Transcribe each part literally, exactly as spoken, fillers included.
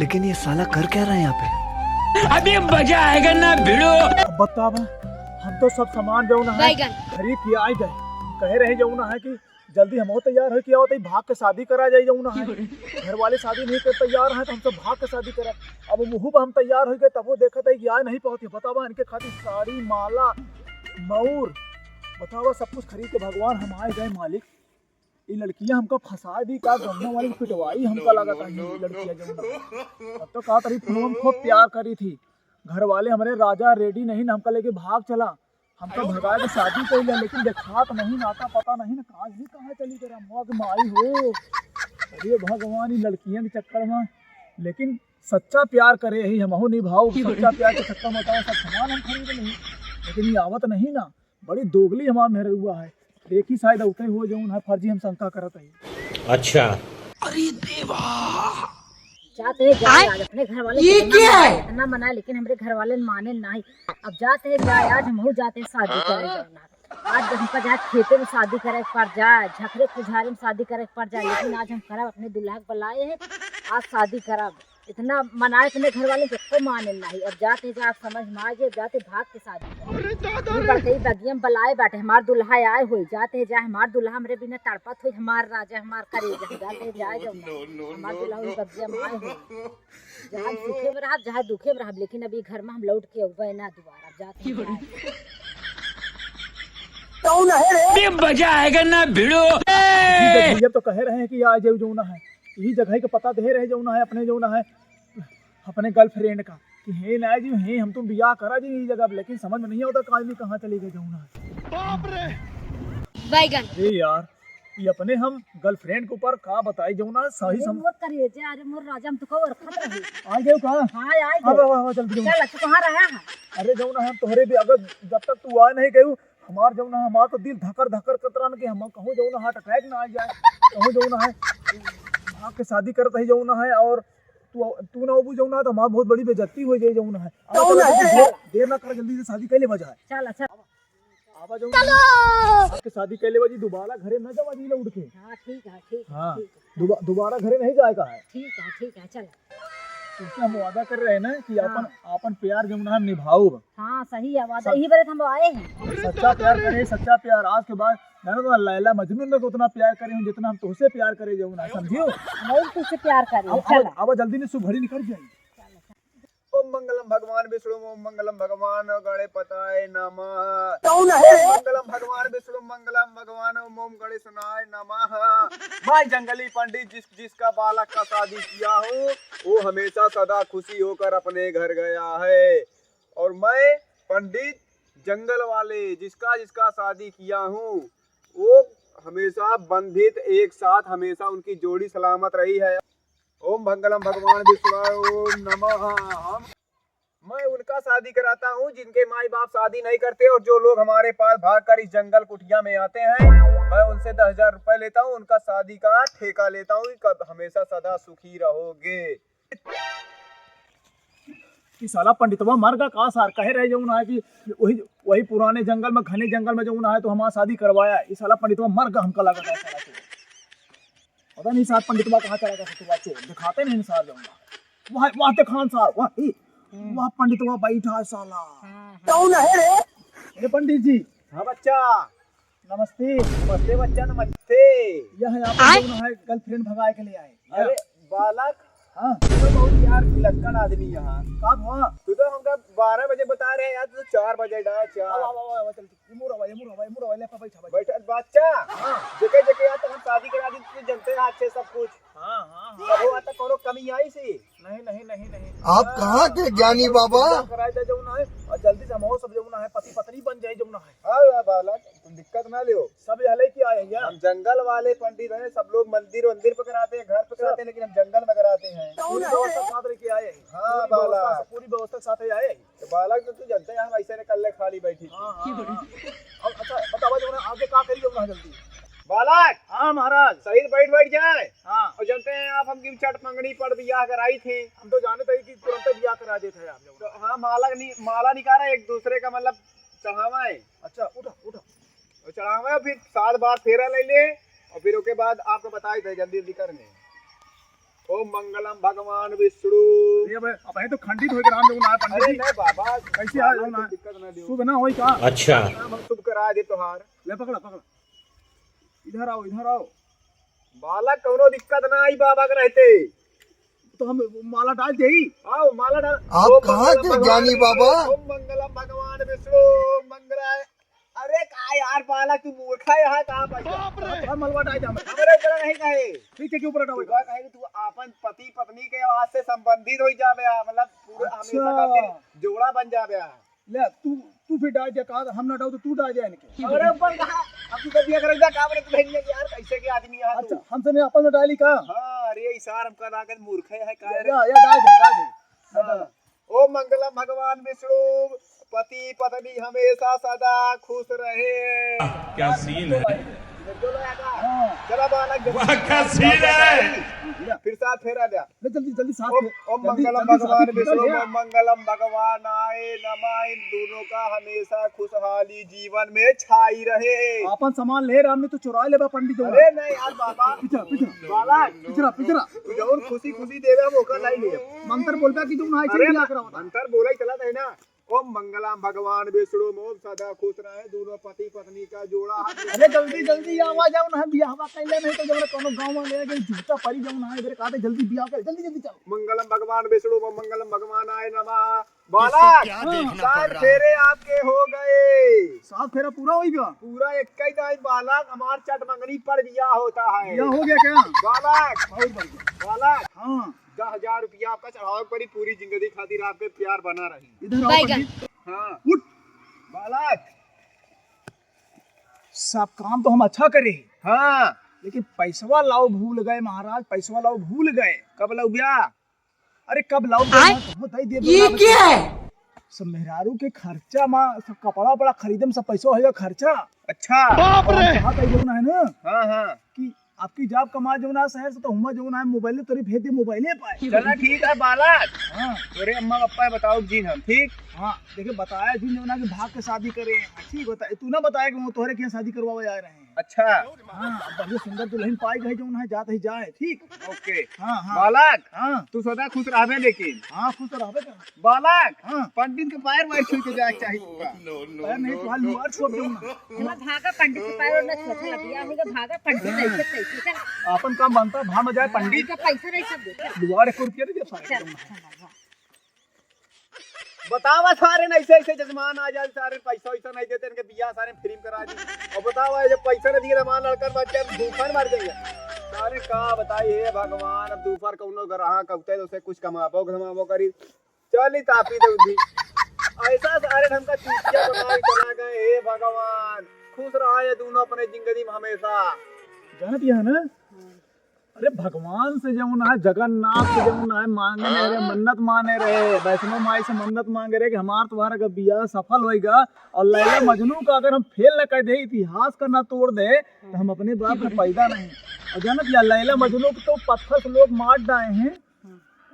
लेकिन ये साला कर क्या रहा है यहाँ पे? अभी मजा आएगा ना भिड़ो। अब बतावा, हम तो सब सामान जौन है बैगन। खरीद के आइ गए। कहे रहे जौन है कि जल्दी हमहू तैयार होइ के आवत है, भाग के शादी करा जाई जौन है। घर वाले शादी नहीं कर तैयार हैं तो हम सब भाग के शादी करा। अब मुहू पर हम तैयार होइ गए तबो देखत है कि आइ नहीं पावत है। बतावा, इनके खातिर साड़ी, माला, मौर, बतावा, सब कुछ खरीद के भगवान हम आइ गए मालिक। ई लड़कियां हमका फंसा दी का, गौवा वाली पिटवाई हमका लागत है, ई लड़कियां जौन है। अब तो का करी, फोन में खूब प्यार करी थी। घर वाले हमरे राजा रेडी नहीं ना, हमका लेके भाग चला, हमका भगा के शादी कर लिया, लेकिन देखात नहीं, नाता पता नहीं ना, कहाँ ही कहाँ चली गई रमुआ के माई हो। अरे भगवान, ई लड़कियां के चक्कर में, लेकिन सच्चा प्यार करे ही हमहू निभाओ, सच्चा प्यार के चक्कर में बतावा, सब सामान हम खरीद नहीं, लेकिन ये आवत नहीं ना। बड़ी दोगली हमार मेहरुआ है। देखी शायद उतरे हो जौन है फर्जी हम शंका करत है। अच्छा। अरे देवा। जाते हैं जाए आज अपने घर वाले ये कितना क्या मनाए, है? कितना मनाए, लेकिन हमरे घर वाले माने नहीं। अब जाते हैं जाए आज, हमहू जाते हैं शादी करे जौन है। आज जब हमका जाए खेते में शादी करे के पड़ जाए, झखरे खुझारे में शादी करे के पड़ जाए, लेकिन आज हम करब, अपने दुल्हा के बुलाए हैं, आज शादी करब। इतना मनाए अपने घर वाले के, कोई माने नहीं। अब जाते जा, आप समझ में आ जाए, जाते भाग के शादी करो। अरे दादा ये रे। बड़कई बगिया में बलाए बाटे, हमार दुल्हा आए होई, जाते जा, हमार दुल्हा हमरे बिना तड़पत होई, हमार राजा, हमार करेजा, जाते जाए जाओ। हमार दुल्हा वही बगिया में आए होई। जहाँ हम सुखे में रहब, जहाँ दुखे में रहब, लेकिन अब ई घर में हम लौट के अउबे ना दोबारा, अब जाते जाए। कौन है रे? ये मजा आएगा ना भिड़ो। ये तो कहे रहे हैं कि आ जाओ जौन है। यही जगह के पता दे रहे जौन है, अपने जौन है, अपने गर्लफ्रेंड का कि हे ना जी, हे हम तुम बियाह करा जी यही जगह, लेकिन समझ में नहीं होता का आदमी कहाँ चली गई जौन है। बाप रे। बैगन। अरे यार, ये अपने हम गर्लफ्रेंड के ऊपर का बताई जौन है, सही अरे सम- मोर करेजा, अरे मोर राजा, हम तो कवर खत रहे। आ गए का? हाँ, आ गए। आवा, आवा, आवा, जल्दी, जल्दी। चल, तू कहाँ रहा है? अरे जौन है, हम तोहरे भी, अगर जब तक तू आ नहीं गयू, हमार जौन है, हमार तो दिल धकर धकर करत रहन कि हम कहूँ जौन heart attack ना आ जाए, कहूँ जौन है, भाग के शादी करत ही जौन है, और तू, तू ना अबू जौन है, तो हमार बहुत बड़ी बेइज्जती हो जाए जौन है। अब कौन चलो, है? देर, देर ना कर, जल्दी से शादी कर ले बजाए। चल, अच्छा। आवा जौन है, भाग के शादी कर ले बजी, दोबारा घरे ना जावा जी लौट के। हाँ, ठीक है, ठीक है, हाँ, ठीक है। दोबा-, दोबारा घरे नहीं जाए का है। ठीक है, ठीक है, चल। क्योंकि हम वादा कर रहे हैं ना कि हाँ। आपन, आपन प्यार जौन है निभाओ। हाँ, सही है, वादा सच-, यही बरे हम आए हैं। सच्चा प्यार करे, सच्चा प्यार। आज के बाद जानो तो लैला मजनू ने तो उतना प्यार करे हूँ जितना हम तुझसे प्यार करे जौन है, समझियो? हम तुझसे प्यार करे, अब, चल। अब, अब जल्दी ने सुघड़ी निकल जाए। ओम मंगलम भगवान विष्णु, ओम मंगलम भगवान गणपताय नमः। कौन है? ओम मंगलम भगवान विष्णु, मंगलम भगवान ओम, ओम गणेशनाय नमः। मैं जंगली पंडित जिस, जिसका बालक का शादी किया हूँ, वो हमेशा सदा खुशी होकर अपने घर गया है। और मैं पंडित जंगल वाले जिसका, जिसका शादी किया हूँ, वो हमेशा बंधित एक साथ, हमेशा उनकी जोड़ी सलामत रही है। ओम मंगलम भगवान विष्णु ओम नमः। हम, मैं उनका शादी कराता हूँ जिनके माई बाप शादी नहीं करते, और जो लोग हमारे पास भागकर इस जंगल कुटिया में आते हैं, मैं उनसे दस हजार रुपए लेता हूँ, उनका शादी का ठेका लेता हूँ। कब हमेशा सदा सुखी रहोगे। ई साला पंडितवा मर गा का सार? कहे रहे जौन है कि वही, वही पुराने जंगल में, घने जंगल में जौन है तो हमार शादी करवाया। ई साला पंडितवा मर गा, हमका लगा था साला चोर। पता नहीं सार पंडितवा कहाँ चला गया, ससुरवा चोर दिखाते नहीं सार जौन है। वहाँ, वहाँ देखान सार, वहाँ, ई, हम्म। वहाँ पंडितवा बैठा है साला। हाँ, हाँ। कौन है रे? अरे पंडित जी। हाँ बच्चा। नमस्ते। नमस्ते बच्चा, नमस्ते। यह है आप आय? जौन है girlfriend भगाए के ले आए। अरे बालक, हाँ। तू तो बहुत यार पिलक्कड़ आदमी यहाँ। का भवा? तू तो हमका बारह बजे बता रहे यार, तू तो चार बजे डा, चार। आवा, आवा, आवा, आवा, चल, ये मुड़ आवा, ये मुड़ आवा, ये मुड़ आवा, ले, बैठा, बैठा। बैठा, बच्चा। हाँ। जेके, जेके यार, तो हम शादी करा दी, तू तो जनते हैं अच्छे सब कुछ। हाँ, हाँ, हाँ। अब वो आता कोनो कमी आई सी? नहीं, नहीं, नहीं, नहीं। आप कहाँ के ज्ञानी बाबा? कराए दे जौन है, और जल्दी से हमहू सब जौन है, पति पत्नी बन जाए जौन है। हाँ, हाँ, बालक, तुम दिक्कत ना लियो। सब यह लेके आए हैं यार। हम जंगल वाले पंडित हैं, सब लोग मंदिर वंदिर पे कराते हैं, घर पे कराते हैं, लेकिन हम जंगल में कराते हैं। पूरी व्यवस्था साथ लेके आए हैं। हाँ, पूरी व्यवस्था बालक। से, पूरी व्यवस्था के साथ ही आए हैं। तो बालक, तो तू जनते हैं, हम ऐसे न कल्ले खाली बैठी थी। हाँ, हाँ, हाँ। अब अच्छा, बतावा जौन है, आगे का करी जौन है जल्दी। बालक! हाँ महाराज। सही से बैठ, बैठ जाए। हाँ। और जनते हैं आप, हमकी चट मंगनी पर बियाह कराई थी। हम तो जानते हैं कि तुरंत बियाह करा देते हैं आप जौन। तो हाँ, माला नि-, माला निकाला एक दूसरे का, मतलब चढ़ावा है। अच्छा, उठा, उठा। और चढ़ावा है, फिर सात बार फेरा ले ले, और फिर ओके बाद आपको बताई दे, जल्दी, जल्दी कर ले। ओम मंगलम भगवान विष्णु। अरे, अब, अब ये तो खंडित होइके राम जौन आए पंडित अरे जी। नहीं बाबा, कैसे बालक आए जौन आए? दिक्कत ना दियो। शुभ ना होई का? अच्छा। नाम हम शुभ करा दे तोहार। ले पकड़ा, पकड़ा। इधर आओ, इधर आओ। बालक कौनो दिक्कत ना आई बाबा के रहते। तो हम माला डाल देई। आओ, माला डाल। आप ओम कहाँ मंगलम के भगवान ज्ञानी विष्णु, बाबा? ओम मंगलम भगवान विष्णु, मंगलाय। अरे का यार बालक, तू मूर्खा है, यहाँ कहाँ बैठा? बाप रे! हम मलवा डाल दे हमें। हमरे ऊपर नहीं कहे। ठीक है, क्यों ऊपर तू हटावे? का कहे कि तू अपन पति पत्नी के आज से संबंधित हो जावे, मतलब पूरे अच्छा। हमेशा खातिर जोड़ा बन जावे। ले, तू, तू फिर डाल दे, कहा हम ना डाल तो तू डाल दे इनके। अरे ऊपर कहा, अब तू तो दिया करेगा, का बोले तू बहन यार, कैसे के आदमी है तू? अच्छा, हमसे नहीं, अपन तो डाली का? हाँ, अरे इशार हमका ना कर, मूर्ख है, है का रे? या, या, डाल दे, डाल दे। हाँ। ओम मंगलम भगवान विष्णु, पति पत्नी हमेशा सदा खुश रहे। क्या सीन है। हाँ। चला बालक, जल्दी वाह, क्या सीन है। फिर सात फेरा दे। ले जल्दी, जल्दी सात ओम, फेर-, ओम जल्दी, मंगलम जल्दी सात भगवान फेर विष्णु, ले। ओम मंगलम भगवान आए नमः। इन दोनों का हमेशा खुशहाली जीवन में छाई रहे। आपन सामान ले, राम ने तो चुरा लेबा पंडित जी। अरे नहीं यार बाबा। पीछा, पीछा। बालक। पीछा, पीछा। तू जौन खुशी खुशी देवे, हम ओकर नहीं लेब। मंत्र बोलबा कि जौन आए अरे बियाह करावता। मंत्र बोले चलत है ना। ओम मंगलम भगवान विष्णु, ओम सदा खुश रहे, दोनों पति पत्नी का जोड़ा। अरे जल्दी, जल्दी आवा, जौन है बियाहवा कैले नहीं तो जौन कौनो गाँव में ले गए, जूता परी जौन है, इधर कहते जल्दी बियाह कर, जल्दी, जल्दी चलो। मंगलम भगवान विष्णु, ओम मंगलम भगवान आए नमः। बालक, क्या देखना सात पड़ रहा है? फेरे आपके हो गए। सात फेरा पूरा होइगा? पूरा एक ही टाइम बालक, हमार चट मंगनी पर बियाह होता है। बियाह हो गया क्या? बालक, बहुत बढ़िया। बालक, हाँ। दस हजार रुपया आपका चढ़ावे के पड़ी, पूरी जिंदगी खातिर आपके प्यार बना रही। इधर आओ बैगन। पंडित। हाँ। उठ। बालक। सब काम तो हम अच्छा करे। हाँ। लेकिन पैसवा लाओ भूल गए महाराज, पैसवा लाओ भूल गए। कब लाओ ब्याह? अरे कब लाओ आय? ब्याह? हम दे देब ये ना क्या बच्चा। है? सब मेहरारू के खर्चा मा, सब कपड़ा वपड़ा खरीदे में सब पैसा होएगा खर्चा। अच्छा। बाप और रे। हम चाहत है जौन है ना हाँ, हाँ। कि आपकी जॉब कमा जौन है शहर से तो हुआ जौन है मोबाइले तोरी भेज दे मोबाइले पाए। चला ठीक है बालक। हाँ। तोरे अम्मा पापा बताओ जिन हम ठीक। हाँ देखे बताया जिन जौन है कि भाग के शादी करे। ठीक होता है तू ना बताया कि वो तोहरे के यहाँ शादी करवावे आ रहे हैं। अच्छा। हाँ, अब बढ़िया सुंदर दुल्हन पाई गई जौन है जात ही जाए, ठीक? ओके। हाँ, हाँ। बालक, हाँ। तू सदा खुश रहबे लेकिन। हाँ, खुश तो रहबे कर। बालक, हाँ। पंडित के पैर वार छू के जाए के चाही तुका। पैर नहीं, तुहार लुआर छू अब जौन है। चला भागा पंडित के पैर और ना छुआ, चला बियाह होगा, भागा पंडित नहीं से पैसे, चला। आपन काम बनता, भाग में जाए पंडित। इनका पैसा नहीं सब दे, चला। लुआर एक रुपया नहीं दे पाए। चला, चला, भाग। बतावा सारे न ऐसे ऐसे जजमान आ जाए, सारे पैसा वैसा नहीं देते, इनके बियाह सारे फ्री में करा दी। और बतावा जब पैसा नहीं दिए तो हमारा लड़का मर जाए, भूखा मर जाएगा। सारे का बताई हे भगवान, अब दूसर कौनो ग्राहक अउते तो उसे कुछ कमाबो धमाबो करी। चली तापी दे दी। ऐसा सारे ढंग का चूतिया बना के चला गए, हे भगवान। खुश रहा ये दोनों अपने जिंदगी में हमेशा। जानत यह ना? अरे भगवान से जौन है, जगन्नाथ से जौन है, मांगने रहे, मन्नत माने रहे, वैष्णो माई से मन्नत मांगे रहे कि हमार तुम्हारा का बियाह सफल होएगा। और लैला मजनू का अगर हम फेल न कर दे, इतिहास का ना तोड़ दे, तो हम अपने बाप का पैदा नहीं। और जानत या लैला मजनू को तो पत्थर से लोग मार डाए हैं,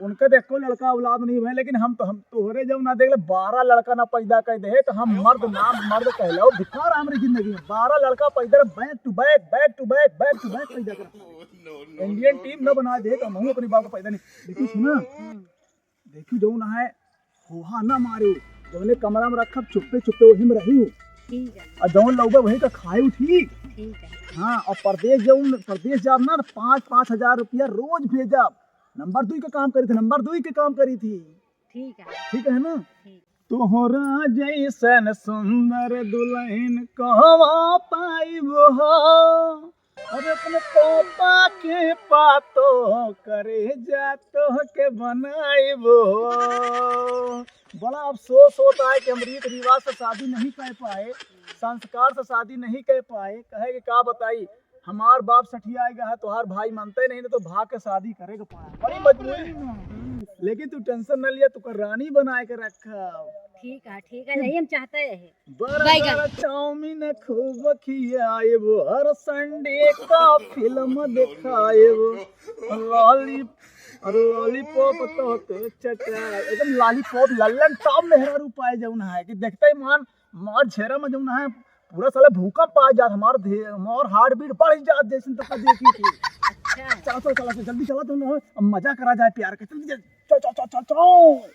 उनके तो एको लड़का औलाद नहीं हुए, लेकिन हम तो, हम तोहरे जब ना देख ले, बारह लड़का ना पैदा कर दे, तो हम मर्द नाम मर्द कहलाओ, धिक्कार हमरी जिंदगी में। बारह लड़का पैदा, back to back, back to back, back to back पैदा कर। इंडियन टीम न बना दे, तो हम अपनी बाप को पैदा नहीं। देखियो सुना, देखियो जौन है, होहा ना मारो, जौने कमरा में रखब, चुप्पे चुप्पे वही में रही हो। ठीक है। और जौन लौबे वही का खाए, ठीक? ठीक है। हाँ, और परदेश जौन, परदेश जाब ना, तो पाँच, पाँच हजार रुपया रोज भेजब। नंबर दुई के काम करी थी, नंबर दुई के काम करी थी। ठीक है। ठीक है ना? ठीक। तोहरा जैसन सुंदर दुल्हन कहवा पाइब हो? अरे अपने पापा के पातो करे जा तोह के बनाइब हो। बड़ा अफसोस होता है कि हम रीत रिवाज से शादी नहीं कर पाए, संस्कार से शादी नहीं कर पाए। कहे के का बताई, हमार बाप सठिया आएगा है, तोहार भाई मानते नहीं, ना तो भाग के शादी करे के पाए, बड़ी मजबूरी में। लेकिन तू टेंशन न लिया, तू कर रानी बनाए के रखा। ठीक है, ठीक है, यही हम चाहते हैं। बर्गर, चाउमीन खूब खियाएबो, हर संडे का फिल्म दिखाएबो। लॉली, अरे लॉलीपॉप तो के चटा, एकदम लॉलीपॉप लल्लन टॉप मेहरारू पाए जौन है कि देखते ही मान मार झेरा में जौन है, पूरा साला भूकंप आ जात, हमार धे-, हमार heartbeat बढ़ जात, जैसन तो देखी थी। चला, चला, चला, चला, जल्दी चला, तुम लोग, अब मजा करा जाए प्यार के। जल्दी, जल्दी, चल, चल, चल, चल, चल।